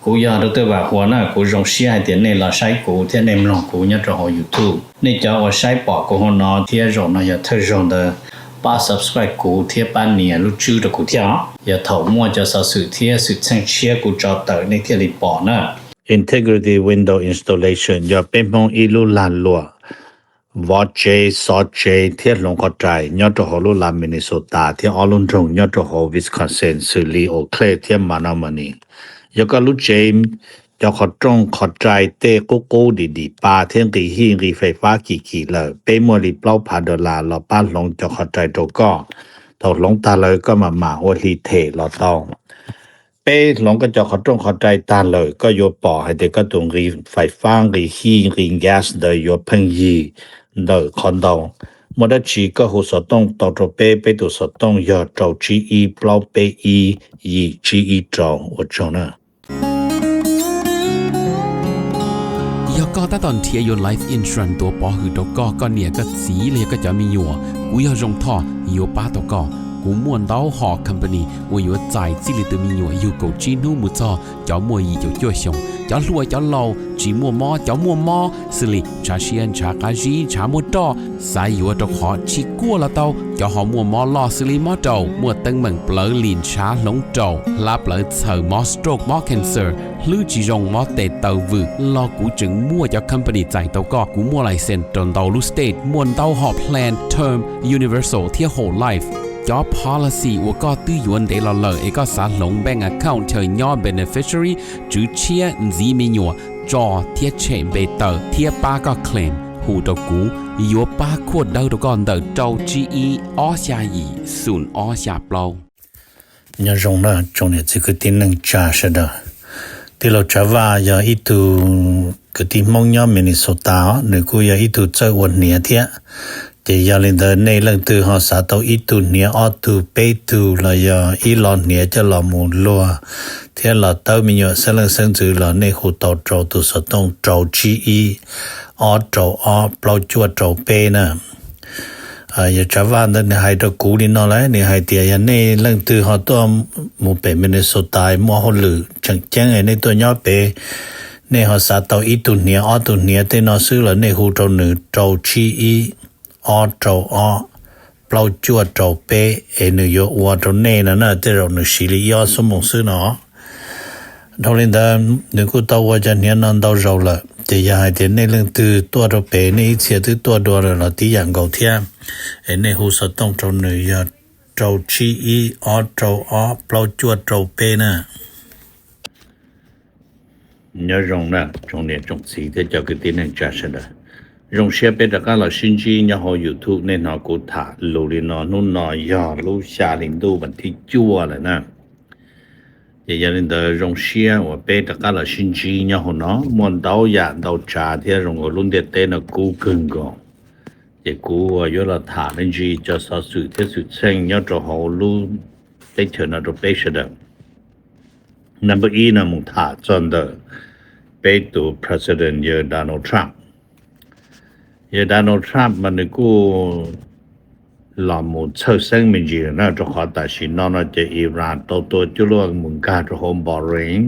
Kuv yog Dr. Vam Huas na, kuv zoo siab hais tias nej los saib kuv thiab nej mloog kuv nyob rau hauv YouTube. Nej cov uas saib pom kuv hauv no thiab zaum no yog thawj zaug ntawd, pab subscribe kuv thiab pab nias lub tswb rau kuv thiab os. Yog thaum muaj cov xov xwm thiab xwm txheej tshiab kuv tso tawm nej thiaj li pom na. Integrity Window Installation yog peb Hmoob ib lub lag luam vov tsev, xov tsev thiab hloov qhov rai nyob rau hauv lub lav Minnesota thiab ob lub nroog nyob rau hauv Wisconsin xws li Eau Claire thiab Menomonie. Yog koj lub tsev cov qhov rooj qhov rai tej qub qub dim dim pa thiab nqis hij nqis fais fab kim kim lawm, peb muaj li plaub phav dollar los pab hloov cov qhov rai rau koj. Thaum hloov tag lawm koj mam mam ua hli them los tau. Peb hloov koj cov qhov rooj qhov rai tag lawm koj yuav pom hais tias koj tus nqis fais fab nqis hij nqis gas ntawd yuav pheej yig ntawm qhov ntau. Muaj dab tsi koj hu xov tooj tau rau peb, peb tus xov tooj yog rau tsib ib plaub peb ib yim tsib ib rau. Ua tsaug na. Yog koj tab tom nrhiav yuav life insurance tuav pov hwm rau koj, koj niam koj txiv los yog koj cov me nyuam, kuv yog Zoo Thoj yuav pab tau koj. Kuv muaj ntau hom company uas yuav txais txij li tus me nyuam yug kaum tsib hnub mus txog cov muaj yim caum cuaj xyoo, cov hluas cov laus, tsis muaj mob cov muaj mob, xws li ntshav siab ntshav qab zib ntshav muaj roj, xav yuav rau qhov tsis kuaj los tau, cov ho muaj mob loj xws li mob raum, muaj teeb meem plawv lim ntshav hloov raum, hlab plawv txhaws, mob stroke mob cancer, hlwb tsis zoo, mob tes taw vwm los kuv tseem muaj cov company txais tau koj. Kuv muaj license rau ntau lub state, muaj ntau hom plan term, universal thiab whole life. Cov policy uas koj twb yuav ntev los lawm es koj xav hloov bank account chaw nyob beneficiary, tswv tshiab, ntxiv me nyuam, tso thiab tshem npe tawm thiab pab koj claim, hu rau kuv, yuav pab khuaj dawb rau koj ntawm rau tsib ib ob xya yim xoom ob xya plaub. Nyob zoo na tsoom niam txiv kwv tij neej tsa sawv daws. Tij laug Tsav Vaj yog ib tug kwv tij Hmoob nyob Minnesota os, nws kuj yog ib tug txawj ua hniav thiab. Ces yog li ntawd nej leej twg ho xav tau ib tug hniav ob tug peb tug los yog ib lo hniav coj los mus luag thiab los tawb me nyuam xeeb leej xeeb ntxwv los nej hu tau rau tus xov tooj rau tsib ib ob rau ob plaub cuaj rau peb na. Yog Tsav Vaj ntawd nws hais rau kuv li no lawm, nws hais tias yog nej leej twg ho tuaj mus pem Minnesota muaj hauj lwm tseem ceeb es nej tuaj nyob pem, nej ho xav tau ib tug hniav ob tug hniav tej no xwb los nej hu rau nws rau tsib ib ob rau ob plaub cuaj rau peb es nws yuav ua rau nej no na, tej zaum nws siv li ib ob xuab moos xwb no. Dhau li ntawd nws kuj tau ua cov hniav no ntau zaus lawm, ces yog hais tias nej leej twg tuaj rau pem nej ib txhia twb tuaj dua lawm los tib yam nkaus thiab, es nej hu xov tooj rau nws yog rau tsib ib ob rau ob plaub cuaj rau peb na. Nyob zoo na tsoom niam tsoom txiv thiab cov kwv tij neej tsa sawv daws. Zoo siab peb rov qab los sib ntsib nyob hauv YouTube. Nej hnov kuv tham lus li no, hnub no yog lub xya hli ntuj vas thib cuaj lawm na. Ces yog li ntawd zoo siab uas peb rov qab los sib ntsib nyob hauv no. Muaj ntau yam ntau tsav thiab zoo nkaus lub ntiaj teb no kub kawg nkaus. Ces kuv uas yuav los tham me ntsis cov xov xwm thiab xwm txheej nyob rau hauv lub teb chaws no rau peb sawv daws. Number ib no mus tham txog ntawm peb tus President yawg Donald Trump. Yawg Donald Trump mas nws kuj los mus txhawj xeeb me ntsis lawm na, rau qhov tam sim no no ces Iran tau tua cuaj luaj mus nkag rau hauv Bahrain.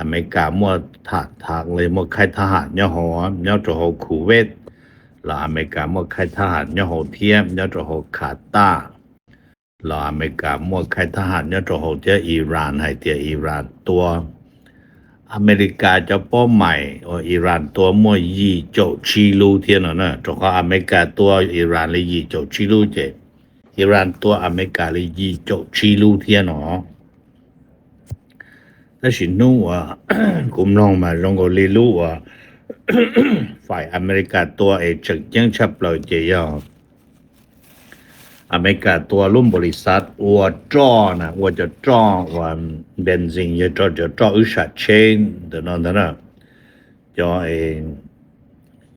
Amelikas muaj tham tham los muaj khaib thab ham nyob hauv, nyob rau hauv Kuwait los Amelikas muaj khaib thab ham nyob hauv thiab, nyob rau hauv Qatar los Amelikas muaj khaib thab ham nyob rau hauv thiab. Iran hais tias Iran tua, Amelikas cov paub mais uas Iran tua muaj yim caum tsib lub thiab no na, rau qhov Amelikas tua Iran li yim caum tsib lub ces Iran tua Amelikas li yim caum tsib lub thiab no. Tab sis hnub uas kuv mloog mas zoo nkaus li lub uas fais Amelikas tua es tseem ceeb tshaj plaws ces yog Amelikas tua lub npaus lis xav ua roj na, ua cov roj uas benzene, yog rau cov roj wb sam tsheb ntawm no ntag na, cov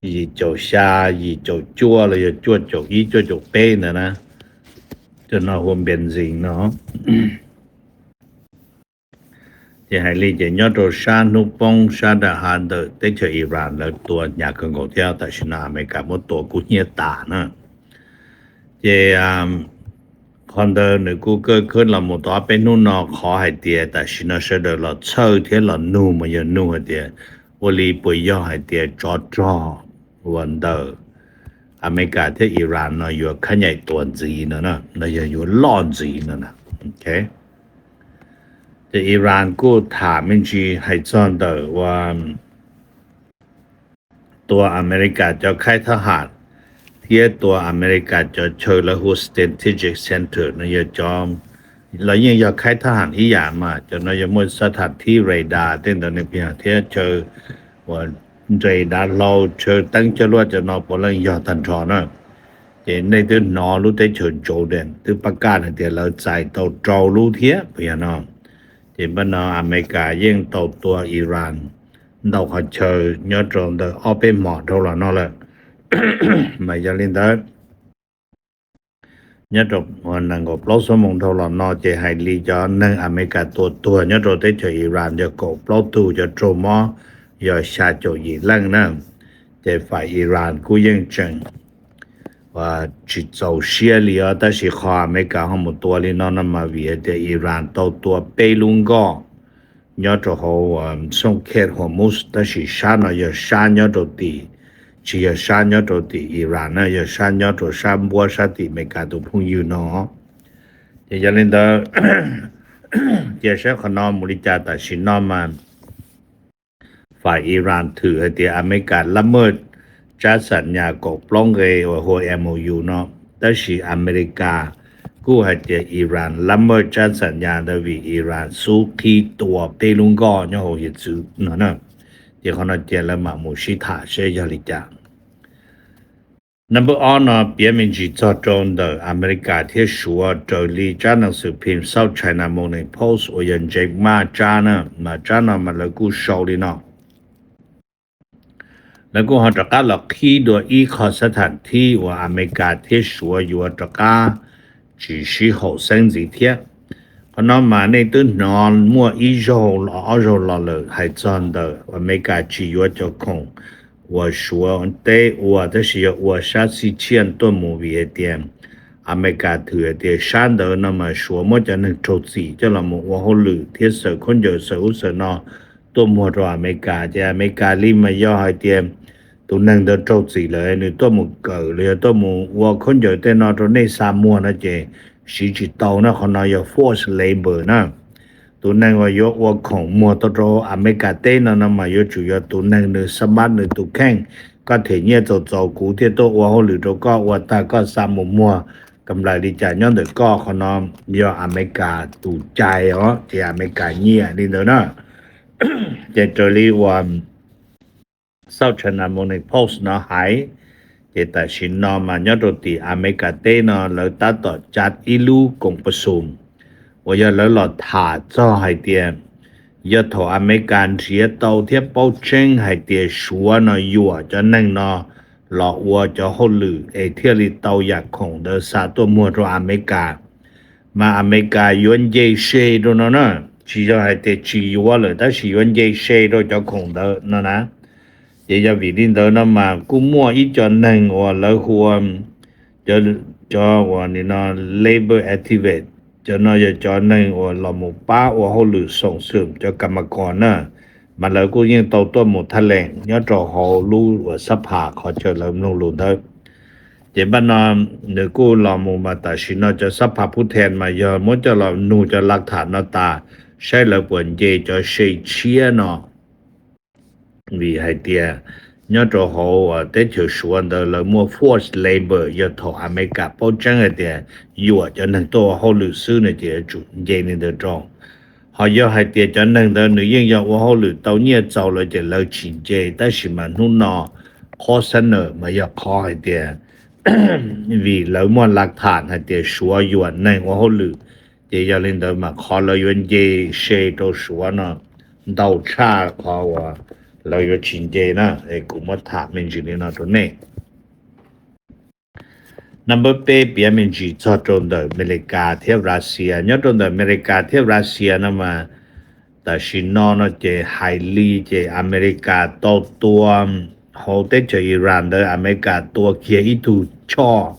yim caum xya, yim caum cuaj los yog cuaj caum ib, cuaj caum peb ntawd na, cov no hu benzene no. Ces hais li ces nyob rau sab hnub poob sab nram hav ntawm teb chaws Iran lawv tua hnyav kawg nkaus thiab, tam sim no Amelikas muab tua kub hnyiab tas na. Ces Qhov ntawd nws kuj kawj khwb los mus tau ob peb hnub no, qhov hais tias tam sim no sawv daws los txhawj thiab los nug mas yog nug hais tias ua li puas yog hais tias tsov rog uas ntawm Amelikas thiab Iran no yuav khab nyaim tuas ntxiv no, no yog yuav loj ntxiv no na. Ces Iran kuj tham me ntsis hais txog ntawm ua tua Amelikas cov khaib thab ham thiab tua Amelikas cov chaw lawv hu strategic center no yog cov, los yeej yog khaib thab ham ib yam mas cov no yog muaj xab tham thib radar tej ntawd ne, thiab chaw uas nres dav hlau, chaw teeb coj luaj, cov no puav leej yog tag nrho na. Ces nej twb hnov lub teb chaws Jordan twb pab kaj hais tias lawv txais tau rau lub thiab puas yog no. Ces npaj no Amelikas yeej tau tua Iran ntau qhov chaw nyob rau ntawm ob peb hmos dhau los no lawm. Mas yog li ntawd, nyob rau nees nkaum plaub xuab moos dhau los no ces hais li cov neeg Amelikas tua tuag nyob rau teb chaws Iran yog kaum plaub tug, cov raug mob yog xya caum yim leej na. Ces fam Iran kuj yeej tseem tsis txaus siab li os, tab sis qhov Amelikas ho mus tua li no no mas vim hais tias Iran tau tua peb lub nkoj nyob rau hauv xooj khet Hormuz, tab sis sab no yog sab nyob rau tim, tsis yog sab nyob rau tim Iran na, yog sab nyob rau sab npuab sab tim Amelikas tus phooj ywg no. Ces yog li ntawd, cia saib qhov no mus li cas. Tam sim no mas fam Iran thwm hais tias Amelikas lab maj tsab xam nyas kaum plaub nqe uas hu ua M O U no, tab sis Amelikas kuj hais tias Iran lab maj tsab xam nyas ntawd vim Iran xub qhib tua peb lub nkoj nyob hauv hiav txwv no na. Ces qhov no cia lawv mam mus sib tham seb yog li cas. Number ob no piav me ntsis txog rau ntawm Amelikas thiab Suav raws li tsab neej xwm phim South China Morning Post uas yog Jack Ma tsab na, mas tsab no mas lawv kuj sau li no. Lawv kuj ho rov qab los qhib dua ib qho xab tham thib uas Amelikas thiab Suav yuav rov qab tsis sib haum xeeb ntxiv thiab. Qhov no mas nej twb hnov muaj ib zaug los ob zaug los lawm hais txog ntawm Amelikas tsis yuav cov khoom uas Suav teb ua, tab sis yog ua sab xib tshiaj tuaj mus vim hais tias Amelikas thwm hais tias sab ntawd no mas Suav muab cov neeg raug txim coj los mus ua hauj lwm thiab xaws khaub ncaws xaws ub xaws no tuaj muag rau Amelikas. Ces Amelikas li mas yog hais tias tus neeg ntawd raug txim lawm nws tuaj mus kawm los yog tuaj mus ua khaub ncaws tej no rau nej xa muag no ces siv tsis tau na, qhov no yog forced labor na. Tus neeg uas yuav ua khoom muag tau rau Amelikas teb no no mas yuav tsum yog tus neeg nws xa mab nws tus kheej, koj them nyiaj txaus txaus kuv thiaj tuaj ua hauj lwm rau koj, ua tag koj xa mus muag kam lais li cas nyob ntawm koj. Qhov no yog Amelikas tus cai os, ces Amelikas nyiam li ntawd na. Ces raws li uas South China Morning Post no hais, ces tam sim no mas nyob rau tim Amelikas teb no lawv tab tom cav ib lub koom pas xum uas yog lawv los tham txog hais tias yog thaum Amelikas nrhiav tau thiab paub tseeb hais tias Suav no yuam cov neeg no los ua cov hauj lwm es thiaj li tau yam khoom ntawd xa tuaj muag rau Amelikas, mas Amelikas yuav nce se rau no na. Tsis yog hais tias tsis yuav lawm tab sis yuav nce se rau cov khoom ntawd no na. Ces yog vim li ntawd no mas kuj muaj ib co neeg uas lawv hu ua cov uas nim no labor activist, cov no yog cov neeg uas los mus pab ua hauj lwm xoom xwm cov kam mas kos na, mas lawv kuj yeej tau tuaj mus thaj leem nyob rau hauv lub uas xab phas qhov chaw lawv mloog lus ntawd. Ces npaj no nws kuj los mus mas tam sim no cov xab phas pub then mas yog muab coj los nug cov laj tham no tas, saib lawv puas nce cov se tshiab no. Vim hais tias nyob rau hauv teb chaws Suav ntawd lawv muaj forced labor, yog thaum Amelikas paub tseeb hais tias yuam cov neeg tuaj ua hauj lwm xwb no ces yuav tsum nce li ntawd rau. Ho yog hais tias cov neeg ntawd nws yeej yog ua hauj lwm tau nyiaj txaus lawm ces lawv tsis nce, tab sis mas hnub no qhov xab nawm mas yog qhov hais tias vim lawv muaj laj tham hais tias Suav yuam neeg ua hauj lwm, ces yog li ntawd mas qhov lawv yuav nce se rau Suav no ntau tshaj qhov uas lawv yuav tsis nce na. Es kuv muab tham me ntsis li no rau nej. Number peb piav me ntsis txog rau ntawm Amelikas thiab Russia. Nyob rau ntawm Amelikas thiab Russia no mas tam sim no no ces hais li ces Amelikas tau tua hauv teb chaws Iran ntawd, Amelikas tua kiag ib tug choj,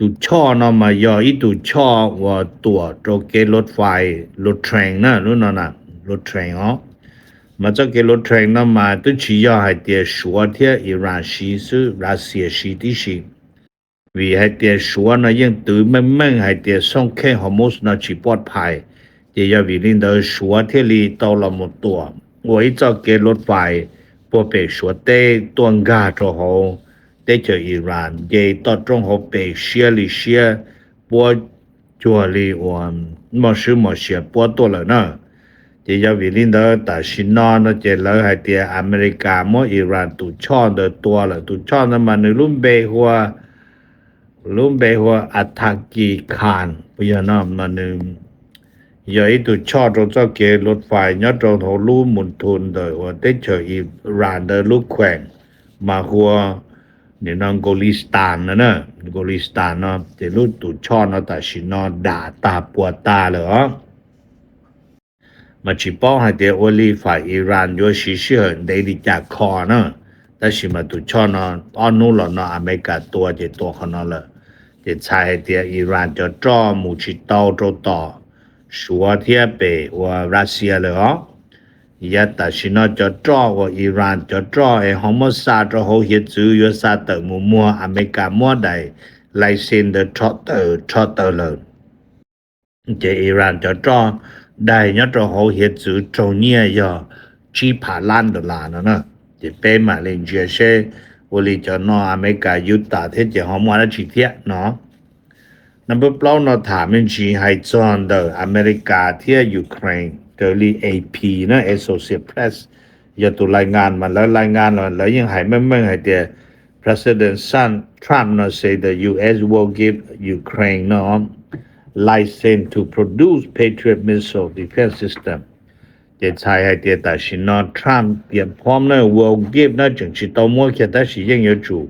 Tus choj no mas yog ib tug choj uas tuam rau kev luv fais, luv train na, lub no na, luv train os. Mas txoj kev luv train no mas twb tsis yog hais tias Suav thiab Iran siv xwb, Russia siv tib si. Vim hais tias Suav no yeej twv meej meej hais tias xooj kheej Hormuz no tsis pov phais, ces yog vim li ntawd Suav thiaj li tau los mus tuam ua ib txoj kev luv fais puag pem Suav teb tuaj nkag rau hauv teb chaws Iran, nce toj roob hauv pes siab li siab, puab cuag li uas muaj swb mos sia puab tuaj lawm na. Ces yog vim li ntawd tam sim no no ces lawv hais tias Amelikas muab Iran tus choj ntawd tua lawm. Tus choj ntawd mas nws lub npe hu ua, lub npe hu ua Ataki Khan, puas yog no mas nws yog ib tug choj rau txoj kev luv fais nyob rau hauv lub mus thu ntawm uas teb chaws Iran ntawd lub khueem mas hu ua nim no Golestan no na, Golestan no ces lub tus choj no tam sim no dam tag puas tag lawm os. Mas tsis paub hais tias ua li fais Iran yuav siv sij hawm ntev li cas kho na. Tab sis mas tus choj no ob hnub los no Amelikas tua ces tua qhov no lawm. Ces txhais hais tias Iran cov roj mus tsis tau rau tom Suav thiab pem uas Russia lawm os. Yav tam sim no cov roj uas Iran cov roj es ho muab xa rau hauv hiav txwv yuav xa tawm mus muag Amelikas muab daim license ntawd rho tawm, rho tawm lawm. Ces Iran cov roj daig nyob rau hauv hiav txwv raug nyiaj yog tsib phav lab dollar no na. Ces peb mam li ntsia seb ua li cov no Amelikas yuav tas thiab ces ho muaj dab tsi thiab no. Number plaub no tham me ntsis hais txog ntawm Amelikas thiab Ukraine raws li A P na, Associated Press, yog tus lais ngas mas lawv lais ngas los lawv yeej hais meej meej hais tias President Trump no say the U S will give Ukraine no license to produce Patriot missile defense system. Ces txhais hais tias tam sim no Trump tias phom na, will give na, tseem tsis tau muab kiag tab sis yeej yuav tsum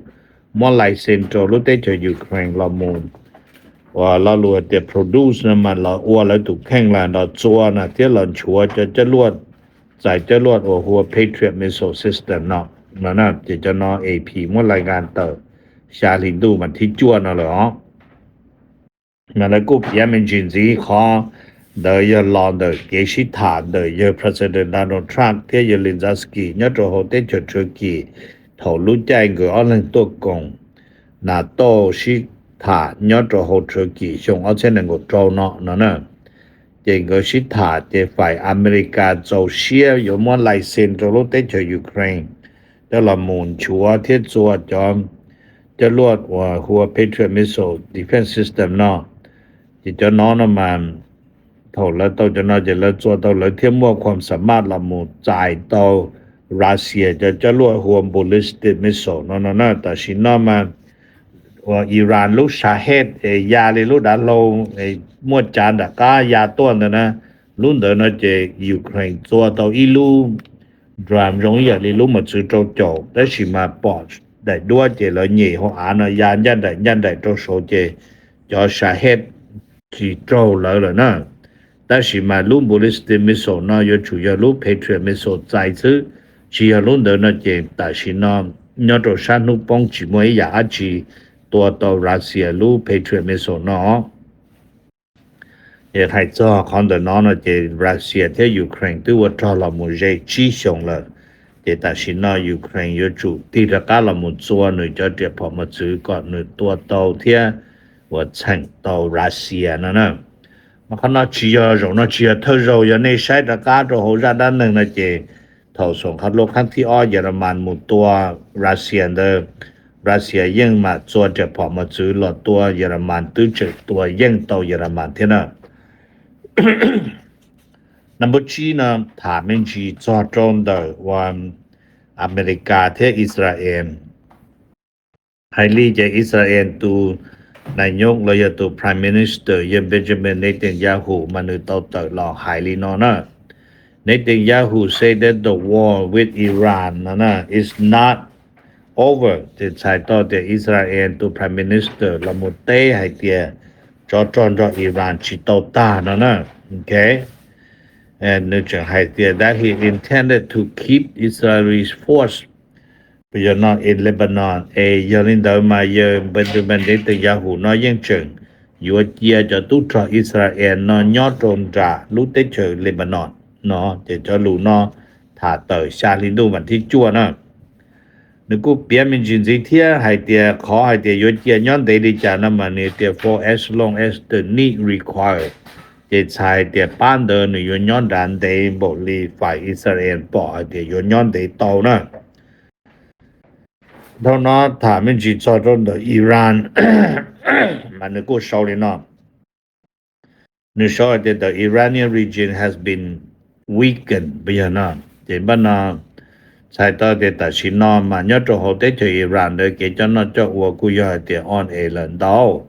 muab license rau lub teb chaws Ukraine los mus, uas lo lus tias produce no mas los ua lawv tus kheej los los txua na thiab los nchuav cov coj luaj, txais coj luaj uas hu ua Patriot missile system no. No ces cov no A P muab lais ngas tawm xya hli ntuj mas thib cuaj no lawm os. Mas lawv kuj piav me ntsis ntxiv qhov ntawd yog los ntawm kev sib tham ntawm yawg President Donald Trump thiab yawg Zelensky nyob rau hauv teb chaws Turkey thaum lub caij nkawd ob leeg tuaj koom NATO sib tham nyob rau hauv Turkey xyoo ob txhiab nees nkaum rau no no na. Ces nkawd sib tham ces fais Amelikas txaus siab yuav muab license rau lub teb chaws Ukraine coj los mus nchuav thiab txua cov coj luaj uas hu ua Patriot missile defense system no. Ces cov no no mas thaum lawv tau cov no ces lawv txua tau lawv thiaj muaj khuam xa maj los mus txais tau Russia cov coj luaj hu ua ballistic missile no no na. Tam sim no mas uas Iran lub Shahed es ya li lub dav hlau es muaj cav nram qab ya tuaj ntawd na, lub ntawd no ces Ukraine txua tau ib lub drum zoo ib yam li lub mos txwv rau caum, tab sis mas pom daim duab ces lawv nyem hauv av no ya ncaj nraim ncaj nraim rau saud ces cov Shahed tsis raug lawv lawm na. Tab sis mas lub ballistic missile no yuav tsum yog lub Patriot missile txais xwb, tsis yog lub ntawd no ces tam sim no nyob rau sab hnub poob tsis muaj ib yam dab tsi tua tau Russia lub Patriot missile no. Ces hais txog qhov ntawm no no ces Russia thiab Ukraine twb ua rog los mus ze tsib xyoos lawm. Ces tam sim no Ukraine yuav tsum tig rov qab los mus txua nws cov riam phom mos txwv kom nws tua tau thiab uas txheem tau Russia no na. Mas qhov no tsis yog, zaum no tsis yog thawj zaug, yog nej saib rov qab rau hauv zaj dab neeg no ces thaum xoom qhov lub qhab thib ob Yelamas mus tua Russia ntawd, Russia yeej mam txua riam phom mos txwv los tua Yelamas, twb tseem tua yeej tau Yelamas thiab na. Number tsib no tham me ntsis txog rau ntawm uas Amelikas thiab Israel. Hais li ces Israel tus nais nyob los yog tus Prime Minister yog Benjamin Netanyahu mas nws tau tawm los hais li no na. Netanyahu said that the war with Iran no na is not over. Ces txhais tau tias Israel tus Prime Minister los mus teb hais tias tsov rog nrog Iran tsis tau tag no na. Ok. Nws tseem hais tias that he intended to keep Israeli force yog no es Lebanon es yog li ntawd mas yawg Benjamin Netanyahu no yeej tseem yuav cia cov tub rog Israel no nyob rau nram lub teb chaws Lebanon no. Ces cov lus no tham tawm xya hli ntuj vas thib cuaj na. Nws kuj piav me ntsis ntxiv thiab hais tias qhov hais tias yuav cia nyob ntev li cas no mas nws tias for as long as the need require, ces txhais hais tias pab ntawd nws yuav nyob nrad ntev npaum li fais Israel pom hais tias yuav nyob ntev tau na. Dhau no tham me ntsis txog rau ntawm Iran mas nws kuj sau li no. Nws sau hais tias the Iranian regime has been weakened, puas yog no? Ces npaj no txhais tau tias tam sim no mas nyob rau hauv teb chaws Iran ntawd kev coj noj coj ua kuj yog hais tias on es lawm ntau,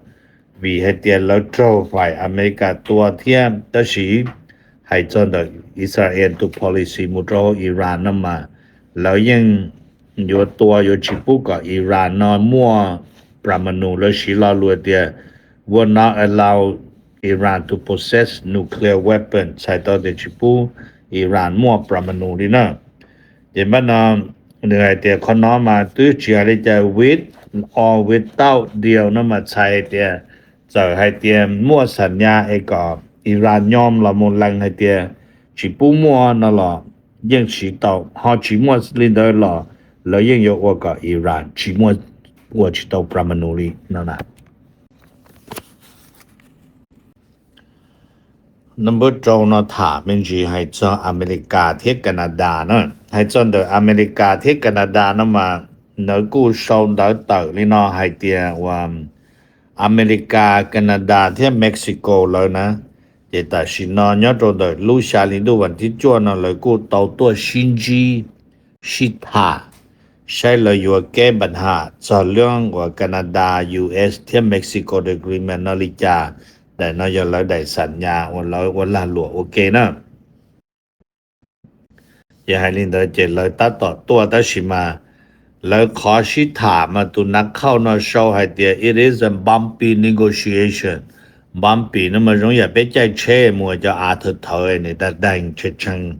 vim hais tias lawv raug fais Amelikas tua thiab. Tab sis hais txog ntawm Israel tus policy mus rau hauv Iran no mas lawv yeej yuav tua, yuav tsis pub kom Iran no muaj pramanu. Lawv siv lo lus tias will not allow Iran to possess nuclear weapon, txhais tau tias tsis pub Iran muaj pramanu li na. Ces npaj no nws hais tias qhov no mas twb tsis hais li cas, with or without deal no mas txhais tias txawm hais tias muaj xam nyas es kom Iran nyom los mus lees hais tias tsis pub muaj no los yeej siv tau, ho tsis muaj li ntawd los lawv yeej yuav ua kom Iran tsis muaj, ua tsis tau pramanu li no na. Number rau no tham me ntsis hais txog Amelikas thiab Canada na. Hais txog ntawm Amelikas thiab Canada no mas lawv kuj sau ntawv tawm li no hais tias uas Amelikas, Canada thiab Mexico lawv na, ces tam sim no nyob rau ntawm lub xya hli ntuj vas thib cuaj no lawv kuj tau tuaj sib ntsib sib tham saib lawv yuav keb npa nham txog lub uas Canada, U S thiab Mexico agreement no li cas. Daim no yog lawv daim xam nyas uas lawv ua lag luam ua ke na. Ces hais li ntawd ces lawv tab tom tuaj, tab sis mas lawv qhov sib tham mas tus nav khauj no sau hais tias it is a bumpy negotiation. Bumpy no mas zoo yam peb caij tsheb mus cov av thawv thawv nws tag deeg tshee,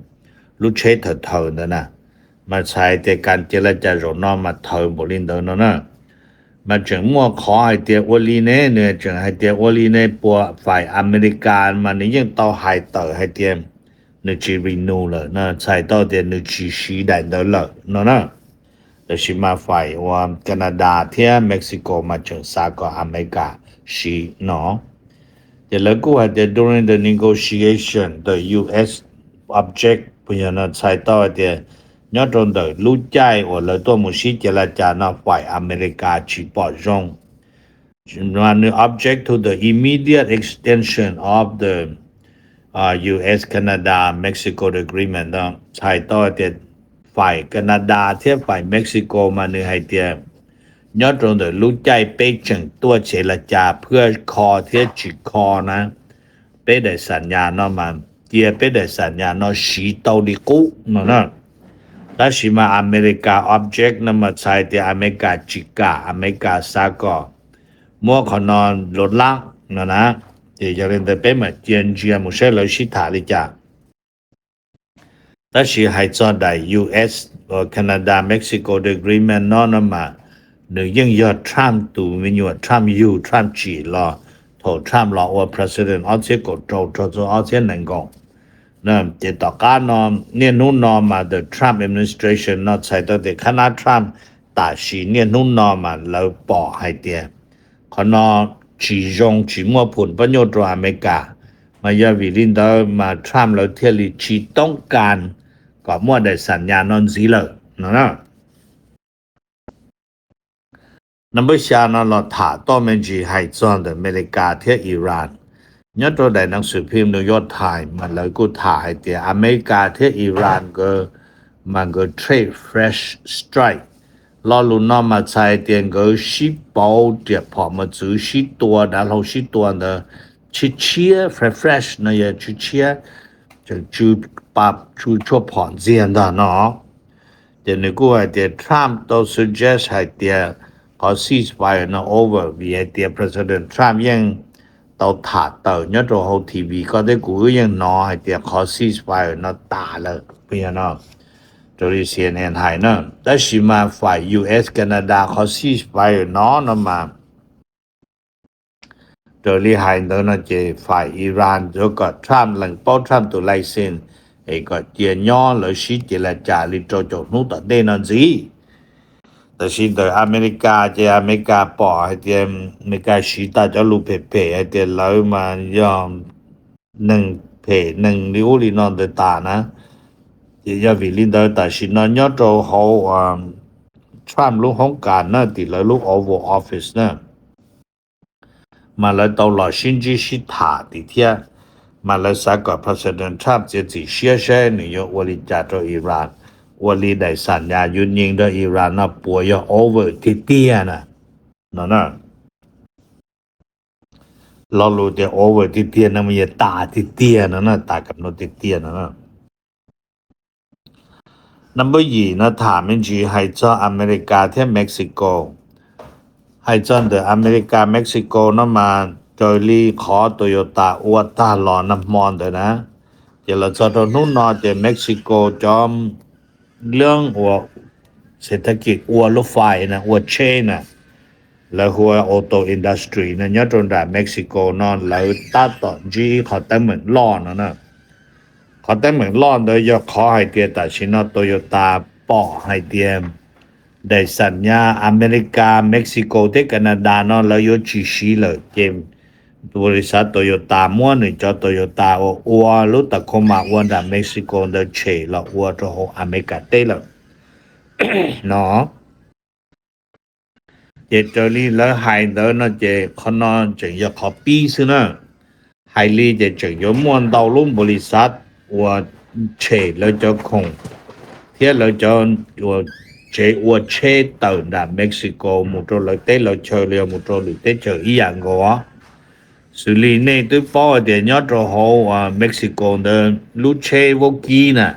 lub tsheb thawv thawv ntawd na. Mas txhais tias kas cia li cas zaum no mas thawv npaum li ntawd no na. Mas tseem muaj qhov hais tias ua li ne, nws tseem hais tias ua li ne, puas fais Amelikas mas nws yeej tau hais tawm hais tias nws tsis renew lawm no, txhais tau tias nws tsis siv daim ntawd lawm no na. Tab sis mas fais uas Canada thiab Mexico mas tseem xav kom Amelikas siv no. Ces lawv kuj hais tias during the negotiation the U S object, puas yog no, txhais tau hais tias nyob rau ntawm lub caij uas lawv tuaj mus sib cia li cas no fais Amelikas tsis pom zoo. Mas nws object to the immediate extension of the U S Canada Mexico agreement no, txhais tau hais tias fais Canada thiab fais Mexico mas nws hais tias nyob rau ntawm lub caij peb tseem tuaj cia li cas phwj kho thiab tsis kho na, peb daim xam nyas no mas cia peb daim xam nyas no siv tau li qub no na. Tab sis mas Amelikas object no mas txhais tias Amelikas tsis kam, Amelikas xav kom muab qhov no lov lab no na. Ces yog li ntawd peb mam cia ntsia mus saib lawv sib tham li cas. Tab sis hais txog daim U S, Canada, Mexico agreement no no mas nws yeej yog Trump tus me nyuam Trump yug Trump tsim los thaum Trump los ua president ob txhiab kaum rau rau txog ob txhiab nees nkaum. Ces tom qab no, niaj hnub no mas the Trump administration no txhais tau tias khab nab Trump tam sim niaj hnub no mas lawv pom hais tias qhov no tsis zoo, tsis muaj phum pab nyuj rau Amelikas. Mas yog vim li ntawd mas Trump lawv thiaj li tsis toob kas kom muaj daim xam nyas no ntxiv lawm no na. Number xya no los tham toj me ntsis hais txog ntawm Amelikas thiab Iran. Nyob rau daim neeg xwm phim New York Times mas lawv kuj tham hais tias Amelikas thiab Iran nkawd mas nkawd trade fresh strike. Lo lus no mas txhais tias nkawd sib pauv riam phom mos txwv, sib tua, dav hlau sib tua ntawd, tshiab tshiab, fresh fresh no yog tshiab tshiab, tseem tsw pa tsw tshuaj phom ntxiag ntag no. Ces nws kuj hais tias Trump tau suggest hais tias qhov ceasefire no over vim hais tias President Trump yeej tau tham tawm nyob rau hauv T V, koj thiab kuv wb yeej hnov hais tias qhov ceasefire no tas lawm no. raws li C N N hais na. Tab sis mas faim U S Canada qhov ceasefire no no mas raws li hais ntawd no ces faim Iran yuav kom Trump lees paub Trump tus license es kom cia nyob lawv sib ces las cas li rau caum hnub tom ntej no ntxiv. Tab sis ntawm Amelikas ces Amelikas pom hais tias Amelikas siv tas cov lus phem phem hais tias lawv mas yog neeg phem neeg li ub li no ntawd tas na. Ces yog vim li ntawd tam sim no nyob rau hauv Trump lub hoob kas na, tim lawv lub Oval Office na, mas lawv tau los sib ntsib sib tham tim thiab, mas lawv xav kom President Trump txiav txim siab saib nws yuav ua li cas rau Iran, ua li daim xam nyas yuav nyeem rau Iran no puas yog over tiag tiag na, no na. Lo lus tias over tiag tiag no mas yog tas tiag tiag no na, tas kam no tiag tiag no na. Nab npawb yim no tham me ntsis hais txog Amelikas thiab Mexico. Hais txog ntawm Amelikas Mexico no mas raws li qhov Toyota ua tag los nag hmo ntawd na, ces los txog rau hnub no ces Mexico cov leej ua xev thab kis ua lub fais na, ua tsheb na, lawv hu ua auto industry no nyob rau nram Mexico no lawv tab tom ntsib ib qhov teeb meem loj no na. Qhov teeb meem loj ntawd yog qhov hais tias tam sim no Toyota pom hais tias daim xam nyas Amelikas, Mexico thiab Canada no lawv yuav tsis siv lawm ces npau li xav Toyota muab nws cov Toyota uas ua lub Tacoma ua nram Mexico ntawd tshem los ua rau hauv Amelikas teb lawm no. Ces raws li lawv hais ntawd no ces qhov no tseem yog qhov pib xwb na. Hais li ces tseem yuav muaj ntau lub npau li xav uas tshem lawv cov khoom thiab lawv cov tsev ua tsheb tawm nram Mexico mus rau lawv teb lawv chaw los yog mus rau lwm teb chaws ib yam nkaus. Xws li nej twb paub hais tias nyob rau hauv Mexico ntawd lub tsheb vaub kib na,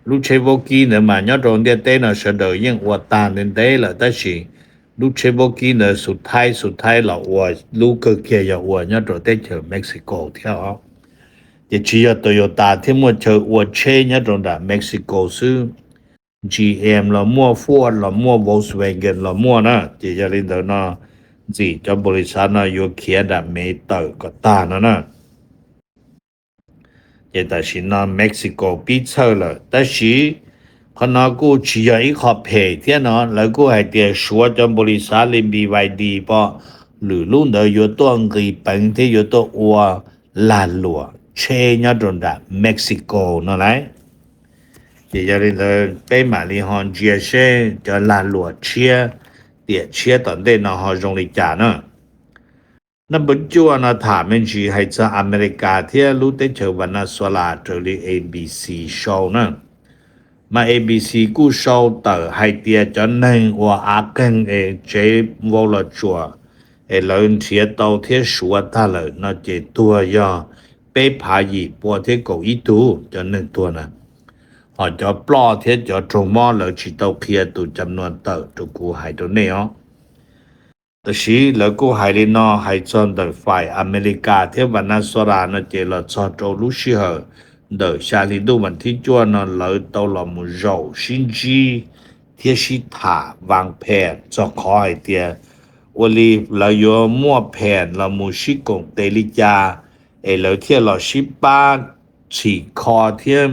lub tsheb vaub kib ntawd mas nyob rau ntiaj teb no sawv daws yeej ua tag ntev ntev lawm tab sis lub tsheb vaub kib ntawd xus thaib xus thaib los ua lub kawg kiag yog ua nyob rau teb chaws Mexico thiab os. Ces tsis yog Toyota thiaj muaj chaw ua tsheb nyob rau nram Mexico xwb, G M los muaj, Ford los muaj, Volkswagen los muaj na. Ces yog li ntawd no ntxim cov npau li xav no yuav khiav nram Mev tawm kom tag no na. Ces tam sim no Mexico pib txhawj lawm tab sis qhov no kuj tsis yog ib qho phem thiab no, lawv kuj hais tias suav cov npau li xav li B Y D pom lwm lub ntawd yuav tuaj nqis peev thiab yuav tuaj ua lag luam tsheb nyob rau nram Mexico no lauj. Ces yog li ntawd peb mam li ho ntsia seb cov lag luam tshiab, tiam tshiab tom ntej no ho zoo li cas na. Nab npawb cuaj no tham me ntsis hais txog Amelikas thiab lub teb chaws Venezuela raws li A B C sau na. Mas A B C kuj sau tawm hais tias cov neeg uas av qeeg es tsev vau los tsuam es lawv nrhiav tau thiab suav tag lawm no ces tuag yog peb phav yim pua thiab kaum ib tug cov neeg tuag na. Ho cov ploj thiab cov raug mob lawv tsis tau qhia tus cam nuas tawm rau kuv hais rau nej os. Tab sis lawv kuj hais li no hais txog ntawm faim Amelikas thiab Venezuela no ces los txog rau lub sij hawm ntawm xya hli ntuj vas thib cuaj no lawv tau los mus zaum sib ntsib thiab sib tham vas phem txog qhov hais tias ua li lawv yuav muaj phem los mus sib koom tes li cas es lawv thiaj los sib pab txhim kho thiab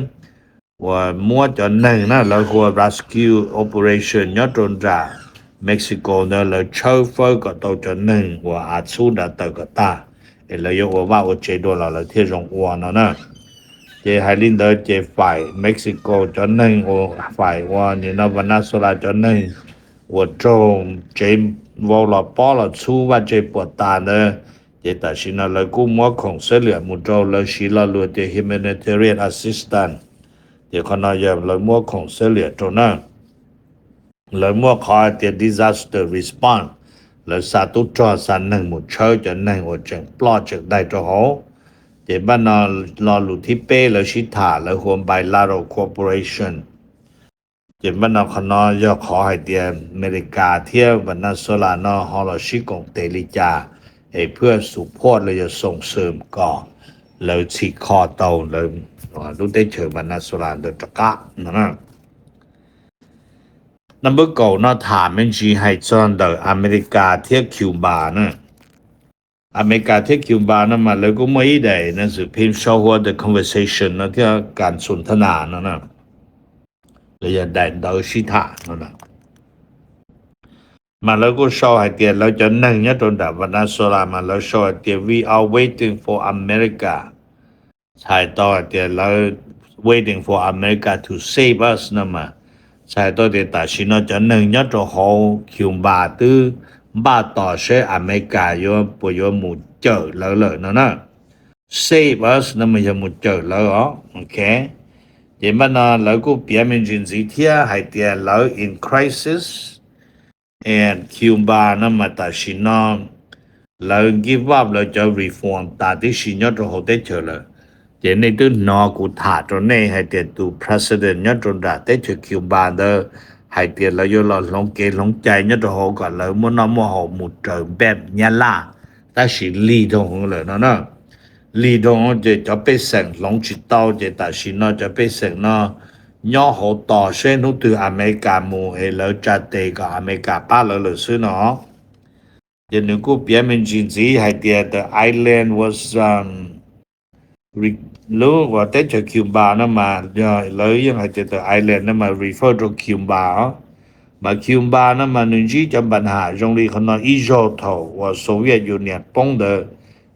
uas muab cov neeg na, lawv hu ua rescue operation nyob rau nram Mexico ntawd lawv tshawb fawb kom tau cov neeg uas av txhub nrad tawm kom tag es lawv yuav ua vaj ua tsev dua los lawv thiaj zoo ua no na. Ces hais li ntawd ces faim Mexico cov neeg uas faim uas nim no Venezuela cov neeg uas raug tsev vau los pob los txhub vaj tse puas tas ntawd, ces tam sim no lawv kuj muab khoom xab liam mus rau lawv siv lo lus tias humanitarian assistance. Ces qhov no yog lawv muab khoom xab liam rau na. Lawv muaj qhov hais tias disaster response, lawv xa tub rog xa neeg mus tshawb cov neeg uas tseem ploj tseem daig rau hauv. Ces npaj no lo lus thib peb lawv sib tham lawv hu ua bilateral cooperation. Ces npaj no qhov no yog qhov hais tias Amelikas thiab Venezuela no ho los sib koom tes li cas es phwj support los yog xoom xwm kom lawv txhim kho tau lawv lub teb chaws Venezuela ntawd rov qab no na. Naj npawb kaum no tham me ntsis hais txog ntawm Amelikas thiab Cuba na. Amelikas thiab Cuba no mas lawv kuj muaj ib daim nas xiv phim sau hua the conversation no thiab kas xum thab nas no na, los yog daim ntawv sib tham no na. Mas lawv kuj sau hais tias lawv cov neeg nyob rau nram Venezuela mas lawv sau hais tias we are waiting for America. Txhais tau hais tias lawv waiting for America to save us no mas, txhais tau tias tam sim no cov neeg nyob rau hauv Cuba twb npaj tos seb Amelikas yuav puas yuav mus cawm lawv lawm no na. Save us no mas yog mus cawm lawv os, ok. Ces npaj no lawv kuj piav me ntsis ntxiv thiab hais tias lawv in crisis, Cuba no mas tam sim no lawv give up lawv cov reform tas tib si nyob rau hauv teb chaws lawm. Ces nej twb hnov kuv tham rau nej hais tias tus president nyob rau nram teb chaws Cuba ntawd hais tias lawv yuav los hloov kev hloov cai nyob rau hauv kom lawv muaj noj muaj haus mus raws npej Nyab Laj, tab sis lig dhau hwv lawm no na. Lig dhau ces cov pej xeem hloov tsis tau ces tam sim no cov pej xeem no nyob hauv tos seb hnub twg Amelikas mus es lawv tsa tes kom Amelikas pab lawv lawm xwb no. Ces nws kuj piav me ntsis ntxiv hais tias the island was, lub uas teb chaws Cuba no mas lawv yeej hais tias the island no mas refer rau Cuba os. Mas Cuba no mas nws ntsib cov npa ham zoo li qhov no ib zaug thaum uas Soviet Union poob ntawd,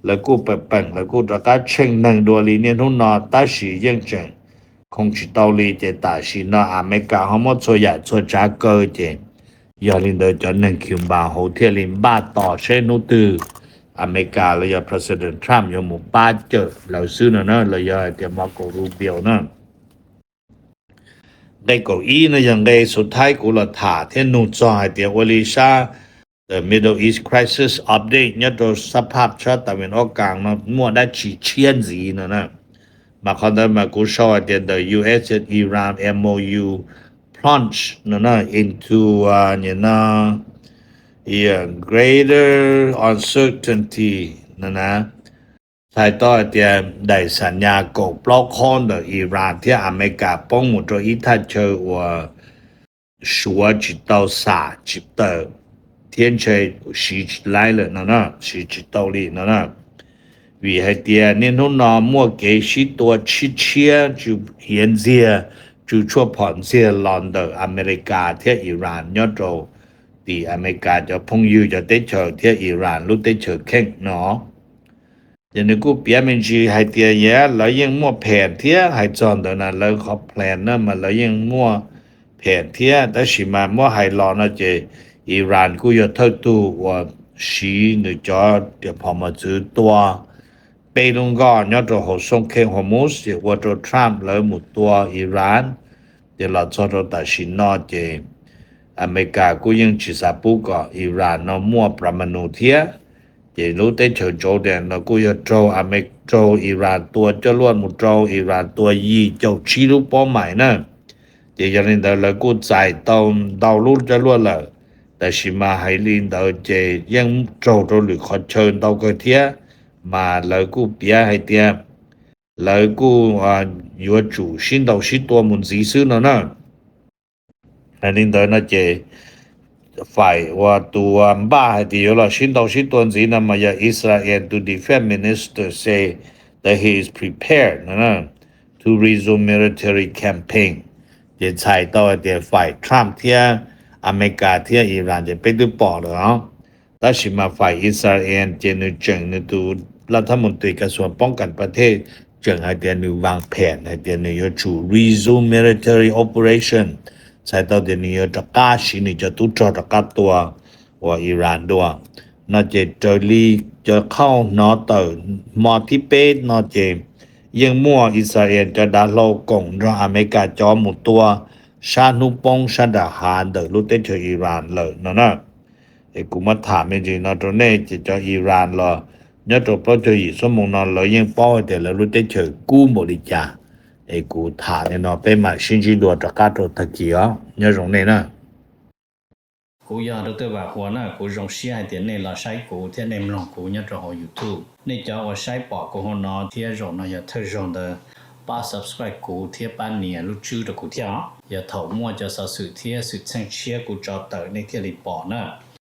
lawv kuj peem peem lawv kuj rov qab tsheej neeg dua li niaj hnub no tab sis yeej tseem khoo tsis tau li ces tam sim no Amelikas ho muab txhua yam txhua tsav kaw ces yog li ntawd cov neeg Cuba hauv thiaj li npaj tos seb hnub twg Amelikas los yog president Trump yuav mus pab cawm lawv xwb no na, los yog hais tias Marco Rubio na. Nqe kaum ib no yog nqe xub thawj kuv los tham thiab nug txog hais tias ua li sab the Middle East crisis update nyob rau sab phab sab tas vim ob kaas no muaj dab tsi tshiab ntxiv no na. Mas qhov ntawd mas kuv sau hais tias the U S and Iran M O U plunge no na into, no, greater uncertainty no na. Txhais tau hais tias daim xam nyas kaum plaub qhob ntawm Iran thiab Amelikas poob mus rau ib thaj chaw uas suav tsis tau xam tsis tawm thiab ntshe siv tsis laib lawm no na, siv tsis tau li no na. Vim hais tias niaj hnub no muaj kev sib tua tshiab tshiab tsw hiav ntxiag, tsw tshuaj phom ntxiag los ntawm Amelikas thiab Iran nyob rau tim Amelikas cov phooj ywg cov teb chaws thiab Iran lub teb chaws kheej no. Ces nws kuj piav me ntsis hais tias yog lawv yeej muaj phem thiab hais txog ntawd na, lawv qhov plan na mas lawv yeej muaj phem thiab tab sis mas muab hais los no ces Iran kuj yog thawj tug uas siv nws cov riam phom mos txwv tua peb lub nkoj nyob rau hauv xoo kheej Hormuz ces ua rau Trump lawv mus tua Iran. Ces los txog rau tam sim no ces Amelikas kuj yeej tsis xav pub kom Iran no muaj pram ma nus thiab. Ces lub teb chaws Jordan no kuj yog raug, raug Iran tua coj luaj mus rau Iran tua yim caum tsib lub pob mais na. Ces yog li ntawd lawv kuj txais tau ntau lub coj luaj lawm, tab sis mas hais li ntawd ces yeej raug rau lwm qhov chaw ntau kawg thiab. Mas lawv kuj piav hais tias lawv kuj yuav tsum sib ntaus sib tua mus ntxiv xwb no na. Hais li ntawd no ces faim uas tus npaj hais tias yuav los sib ntaus sib tua ntxiv no mas yog Israel tus defense minister say that he is prepared to resume military campaign. Ces txhais tau hais tias faim Trump thiab Amelikas thiab Iran ces peb twb pom lawm os. Tab sis mas faim Israel ces nws tseem, nws tus laj thab mus tij kas xuas poob kas pas thej tseem hais tias nws vas phem hais tias nws yuav tsum resume military operation, txhais tau tias nws yuav rov qab siv nws cov tub rog rov qab tua uas Iran dua. No ces raws li cov qhauj hnov tawm hmo thib peb no ces yeej muaj Israel cov dav hlau koom nrog Amelikas cov mus tua sab hnub poob sab nram hav ntawm lub teb chaws Iran lawm no na. Es kuv muab tham me ntsis no rau nej ces cov Iran los nyob rau plaub caug yim xuab moos no lawv yeej paub hais tias lawv lub teb chaws kub npaum li cas. Es kuv tham li no peb mam sib ntsib dua rov qab rau tag kis os, nyob zoo nej na. Kuv yog rau twj vam huas na, kuv zoo siab hais tias nej los saib kuv thiab nej mloog kuv nyob rau hauv YouTube. Nej cov uas saib pom kuv hauv no thiab zaum no yog thawj zaug ntawd pab subscribe kuv thiab pab nias lub tswb rau kuv thiab os. Yog thaum muaj cov xov xwm thiab xwm txheej tshiab kuv tso tawm nej thiaj li pom na.